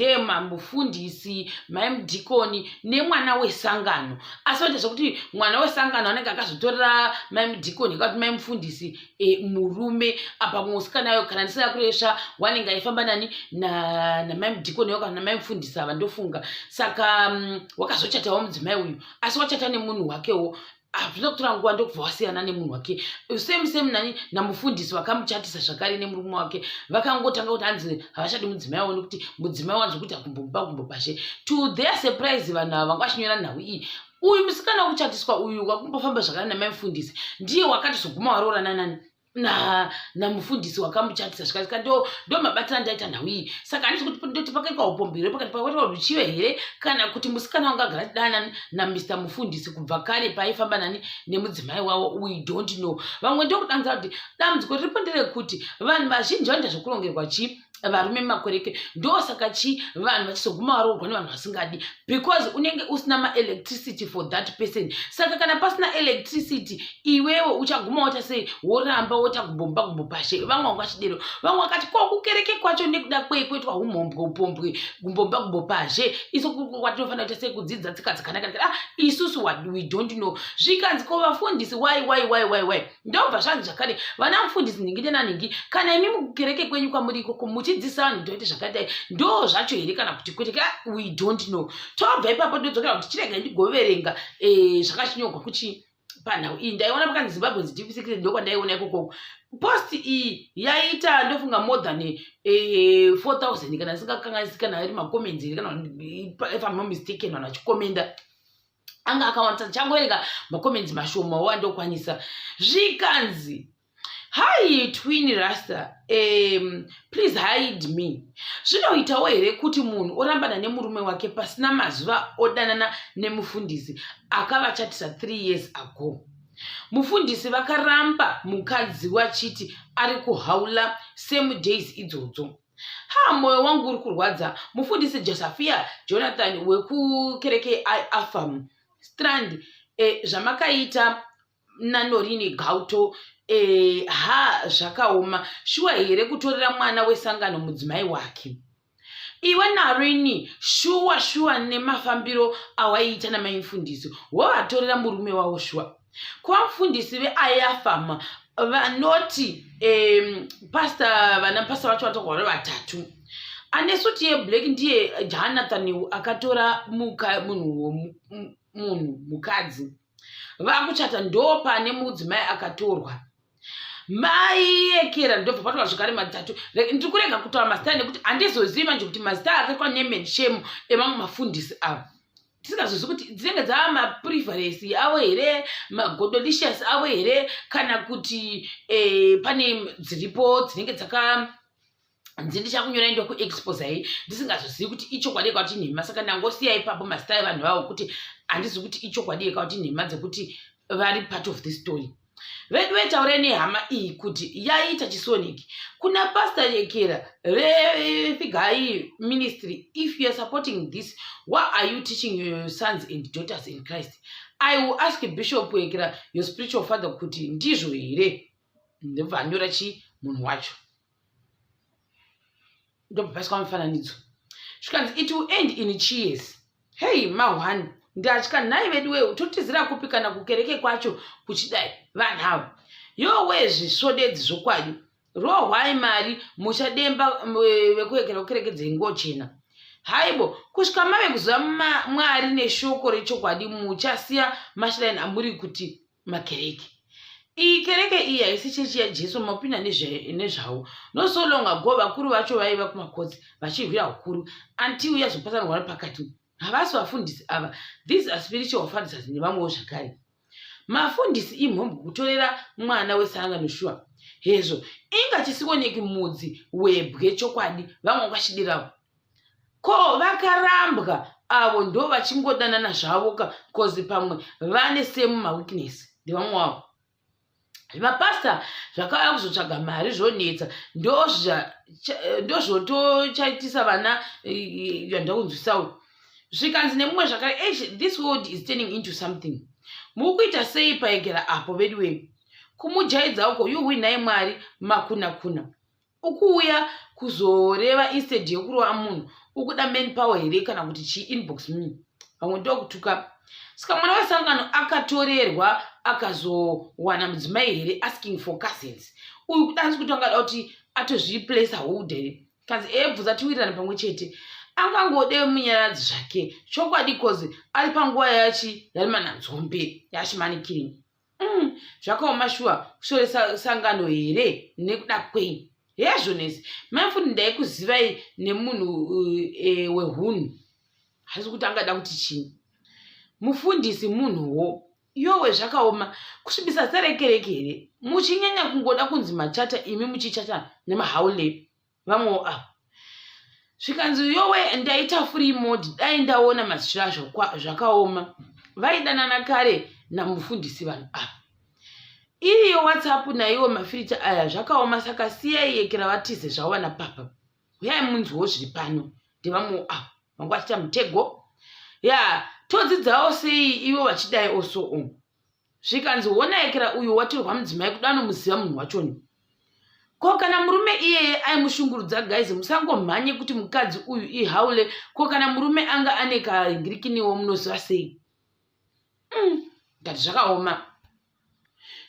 Dema, mufundisi, mai mudhikoni nemwana wesangano. Asi vanoita zvekuti mwana wesangano anenge akazotorera mai mudhikoni kana kuti mai mufundisi murume. Apa musikana yo kana ndisina kuresva wanenge aifamba nani namai mudhikoni yo kana namai mufundisi ava ndofunga. Saka wakazochatawo mudzimai uyu asi wachata nemunhu wakewo hazvina kutora nguva ndokubva wasiyana nemunhu wake. Same same nani namufundisi vakamuchatisa zvakare nemurume wake vakangotanga kuti hanzi havachadi mudzimai wavo nekuti mudzimai wanzi kuti akumbomupa gumbo pashe. To their surprise vanhu ava vanga vachinyora nhau iyi, uyu musikana wekuchatiswa uyu wakumbofamba zvakare namai mufundisi ndiye wakatozoguma waroorana nani namufundisi wakamuchatisa. Zvikasika ndo mabatiro andaita nhau iyi. Saka handisi kuti ndoti pakaitwa upombwe here, pakati pakaitwa ruchive here, kana kuti musikana wanga agara achidana naMr Mufundisi kubva kare paaifamba nani nemudzimai wavo, we don't know. Vamwe ndokudanzira kuti dambudziko riripo nderekuti vanhu vazhinji vanoita zvekurongerwa chii varume mumakwereke, ndosaka chi vanhu vachizoguma varoorwa nevanhu vasingadi because unenge usina maelectricity for that person. Saka kana pasina electricity iwewe uchaguma wota sei, woramba wota gumbomba gumbo pashe. Vamwe vanga vachidero, vamwe vakati ko kukereke kwacho nekuda kwei kuitwa umhombwe, upombwe, gumbomba gumbo pashe? Isu kwatinofanira kuita sei kudzidza tsika dzakanaka? Ah, isusu we don't know. Zvikanzi ko vafundisi, why, why, why, why, why? Ndobva zvanzi zvakare vana mufundisi nhingi nenanhingi, kana imi mukereke kwenyu kwamuri ikoko muchidzidzisa vanhu kuti vaite zvakadai, ndo zvacho here kana kuti kwete? We don't know. Tobva ipapo ndodzokera kuti chirega ndigoverenga zvakachinyorwa kuchi panhau iyi. Ndaiona pakanzi Zimbabwe's Deep Secret, ndokwandaiona ikokoko. Post iyi yaita ndofunga more than 4000 kana ndisingakanganisi, kana iri macomments here, kana if I'm not mistaken, vanhu vachikomenda anga akawandisa. Ndichangoverenga macomments mashoma wandokwanisa. Zvikanzi, "Hi Twin Rasta, please hide me. Zvinoitawo here kuti munhu orambana nemurume wake, pasina mazuva odanana nemufundisi akavachatisa 3 years ago? Mufundisi vakaramba mukadzi wachiti ari kuhaula same days idzodzo. Ha, mwoyo wangu uri kurwadza. Mufundisi Josephia Jonathan wekukereke iAfam Strand, zvamakaita naNorini Gauto, ha, zvakaoma. Shuwa here kutorera mwana wesangano mudzimai wake? Iwe Narini, shuwa shuwa nemafambiro awaiita namaimufundisi wovatorera murume wavo shuwa? Kuva mufundisi veayafama vanoti pasta, vana pasta vacho vatogwa vari vatatu. Ane suti yeblack ndiye Jonathan akatora munhu mukadzi vakuchata, ndo pane mudzimai akatorwa maiekera. Ndobva patwa zvekare matatu. Ndiri kurega kutaura mazita nekuti handizozivi manje kuti mazita akaitwa name and shame emamwe mafundisi ava, tisingazozivi kuti dzinenge dzava mapreference avo here, magodolicious avo here, kana kuti pane dziripo dzinenge dzaka nzindichakunyorai ndokuexposai, ndisingazozivi kuti ichokwadi eka kuti nhema. Saka ndangosiya ipapo mazita evanhu vavo kuti handizivi kuti ichokwadi eka kuti nhema dzekuti vari part of this story. Vedu vetaurai nehama iyi kuti yaita chisoniki kuna Pastor Yekera veFigai Ministry. If you are supporting this, why are you teaching your sons and daughters in Christ? I will ask Bishop Yekera, your spiritual father, kuti ndizvo here. Ndobva anyora chi munhu wacho, ndobva paiswa mufananidzo. Zvikanzi, "It will end in cheers." Hei, ma1 ndatya nhai vedu weu, totizira kupi kana kukereke kwacho kuchidai vanhu ava? Yowe, zvisvodedzi zvokwadi. Rohwai mari muchademba vekuekera kukereke dzengochena. Haibo, kusvika mave kuziva Mwari neshoko rechokwadi, muchasiya mashrine amuri kuti makereke. Iyi kereke iyi haisi chechi yaJesu mapinda nezvavo. No so long ago vakuru vacho vaiva kumakotsi vachirwira ukuru until yazopasanurwa pakati. Havasi vafundisi ava, these are spiritual fathers nevamwewo zvakare. Mafundisi imhombwe, kutorera mwana wesangano shuwa? Hezvo, inga chisioneki mudzi webwe chokwadi. Vamwe vachidirawo ko vakarambwa avo ndo vachingodanana zvavo ka, cause pamwe vane same maweakness ndevamwe wavo. Zvimapasta zvakauya kuzotsvaga mari zvonetsa, ndozvotochaitisa vana yandakunzwisawo. Zvikanzi nemumwe zvakare, "This world is turning into something. Muri kuita sei paegera apo vedu wenu kumujaidza uko? Yuhwi nhai Mwari, makuna kuna ukuuya kuzoreva instead yekurova munhu." Ukuda man power here kana kuti chii? Inbox me. Vamwe ndokutuka. Saka mwana wesangano akatorerwa akazowana mudzimai here? Asking for cousins. Uyu kudanzi kuti angada kuti atozviplace hold here? Kanzi ebvunza tiwirirane pamwe chete. Angangode munyaradzi zvake chokwadi, cause ari panguva yachi yarimananzombe yachimanikiri. Zvakaoma shuwa, kushoresa sangano here nekuda kwei? Hezvo nesi maifundi, ndaikuzivai nemunhu wehunhu. Hasi kuti angada kuti chii? Mufundisi munhuwo yowe. Zvakaoma, kusvibisa zita rekereke here muchinyanya kungoda kunzi machata, imi muchichata nemahaule vamwewo ava? Zvikanzi yowe, ndaita free mode, dai ndaona mazichiro azvo. Zvakaoma, vaidanana kare namufundisi vanhu ava. Iriyo WhatsApp naiwo mafirita aya, zvakaoma. Saka siyai yekera vatize zvavo vana papa. Uyai munzwiwo zviri pano ndevamwewo ava vanga vachiita mutego ya todzidzawo sei ivo vachidai also. Zvikanzi honayekera uyu watorwa mudzimai, kuda anomuziva munhu wachoni. Ko kana murume iyeye aimushungurudza? Guys, musangomhanye kuti mukadzi uyu ihaule. Ko kana murume anga ane karingirikiniwo, munoziva sei? Ngati zvakaoma.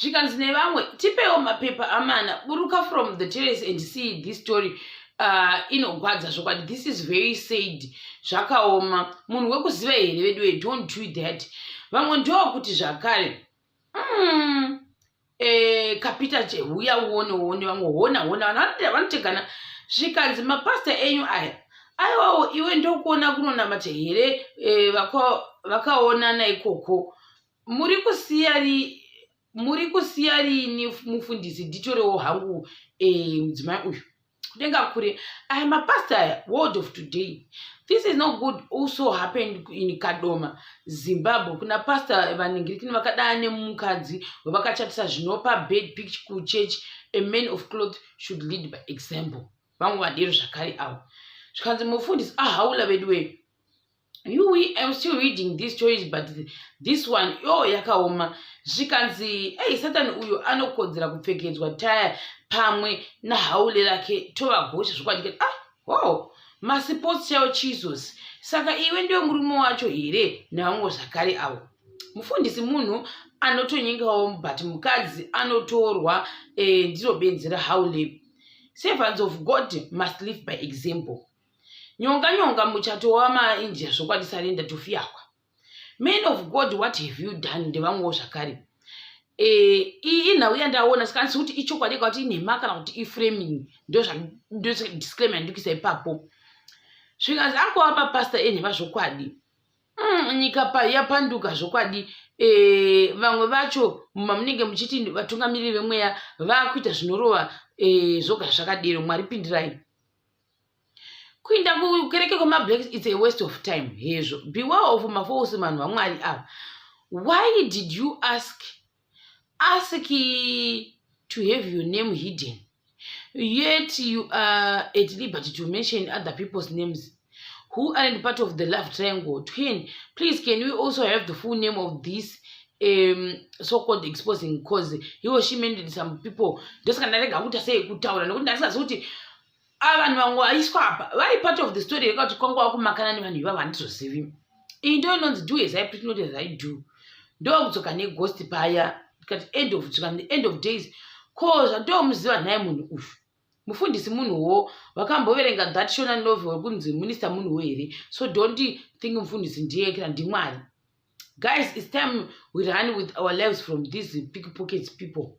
Zvikanzi nevamwe, tipewo mapepa amana. Buruka from the terrace and see this story. Inogwadza zvokwadi. This is very sad. Zvakaoma, munhu wekuziva here vedu? Don't do that. Vamwe ndokuti zvakare kapita chehuya uone uone. Vamwe hona hona, vanhu vanotegana. Zvikanzi mapasta enyu aya, aiwawo iwe ndokuona kunonamata here? Vakaonana ikoko. Muri kusiya rini mufundisi? Nditorewo hangu mudzimai uyu. Kudenga kure. Aya mapasta aya, world of today, this is not good. Also happened in Kadoma, Zimbabwe. Kuna pasta vaningirikini vakadana nemukadzi wavakachatisa, zvinopa bad picture kuchurch. A man of cloth should lead by example. Vamwe vadero zvakare avo. Zvikanzi mufundisi ahaula vedu wei yuwi. I'm still reading these stories, but this one yo yakaoma. Zvikanzi ei, Satani uyu anokodzera kupfekedzwa taya pamwe nahaule rake, tovagosha zvokwadi. Ah, oh, masipotsi chaiwo, Jesus. Saka iwe ndiwe murume wacho here? Nevamwe zvakare avo. Mufundisi munhu anotonyengawo, but mukadzi anotorwa ndiro benzi rahaule. Servants of God must live by example. Nyonga nyonga muchato wamaIndia zvokwadi, sarenda tofiyakwa. Man of God, what have you done? Ndevamwewo zvakare. Iyi inhau yandaona, saka handisi kuti ichokwadi ka kuti inhema kana kuti iframing. Ndo disclaimer yandikuisa ipapo. Zvikanzi angova mapasta enhema zvokwadi. Nyika yapanduka zvokwadi. Vamwe vacho mamunenge muchiti vatungamiriri vemweya vakuita zvinorova zvoga zvakadero. Mwari pindirai. Kuinda kukereke kwemablacks, it's a waste of time. Hezvo, beware of mafalse vanhu vamwari ava. Why did you ask to have your name hidden, yet you are at liberty to mention other people's names who aren't part of the love triangle twin? Please, can we also have the full name of this so-called exposing, cause he or she mentioned some people? Ndosaka ndarega kuita sei kutaura, nekuti ndasingazivi kuti vanhu vamwe vaiswa apa vari part of the story reka kuti kwangova kumakana nevanhu ivavo, handizozivi. Iyi ndo inonzi do as I preach, not as I do. Ndokudzoka neghost paya, ndikati end of end of days. Ko zvandomuziva nhaye munhu uyu mufundisi munhuwo vakamboverenga that Shona novel wekunzi Minister munhuwo here? So don't think mufundisi ndiye kana ndimwari. Guys, it's time we run with our lives from these pickpockets people.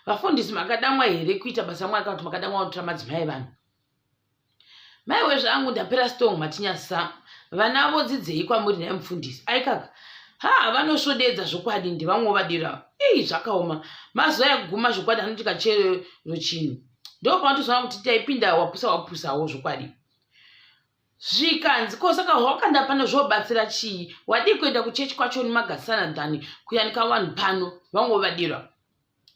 Vafundisi, makadamwa here kuita basa mwari, kana kuti makadamwa kutora madzimai evanhu? Maiwe zvangu, ndapera strong. Matinyasa vana vodzidzei kwamuri naye mufundisi? Aikaka, ha, vanosvodedza zvokwadi. Ndevamwewo vadira. Ii, zvakaoma, mazuva ekuguma zvokwadi. Anoti kachero chinhu ndo pavatozoona kuti taipinda wapusa wapusawo zvokwadi. Zvikanzi ko saka hwakanda pano zvobatsira chii? Wadii kuenda kuchechi kwacho nemagarisana than kuyanika vanhu pano? Vamwe vadira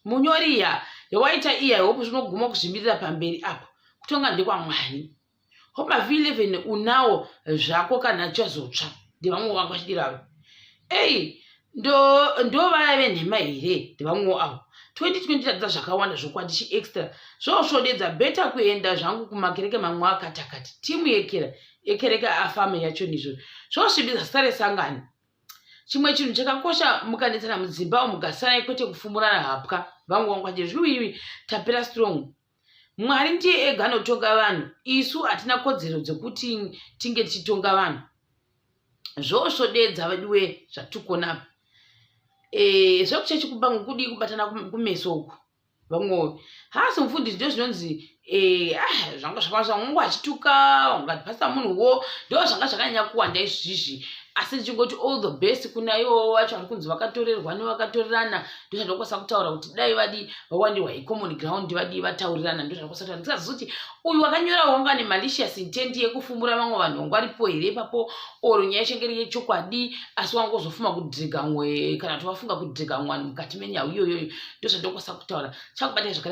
munyori iya yawaita iya. Hope zvinoguma kuzvimirira pamberi apo, kutonga ndekwamwari. Hope mav11 unawo zvako kana chazotsva. Ndevamwe vanga vachidiravo. Ei, ndo vaya venhema here? Ndevamwewo avo. 2020 tadza zvakawanda zvokwadi, chiextra zvosvodedza. Better kuenda zvangu kumakereke mamwe akati akati. Timu yekera. ekereke afame yacho nizvo zvosvibisa zita resangano. Chimwe chinhu chakakosha, mukanetsana mudzimba umu gasanai kwete kufumurana hapwa. Vangu vangu vachiti zviwiwi tapera strong. Mwari ndiye ega anotonga vanhu, isu hatina kodzero dzekuti tinge tichitonga vanhu. Zvosvodedza veduwe zvatukona apa. E, zvekuchechi kubangu kudii kubatana kumeso uku vamwe haasi mufundisi ndo zvinonzi eh, ah, zvanga zvakwanisa wangu achituka ungati pasa munhuwo ndo zvanga zvakanyanya kuwanda izvizvi. Asi ndichingoti all the best kuna ivowo vacho vari kunzi vakatorerwa nevakatorerana. Ndo zvandokwanisa kutaura kuti dai vadi vawandirwa icommon ground, vadii vataurirana. Ndo zvandokwanisa kutaura ndisingazivi kuti uyu wakanyora wanga nemalicious intent yekufumura vamwe vanhu vangu varipo here ipapo, or nyaya yechengeri yechokwadi, asi wangozofuma kudhiga mwe kana kuti wafunga kudhiga mwanhu mukati menyau iyoyoyo. Ndo zvandokwanisa kutaura. Chakubatai zvakare.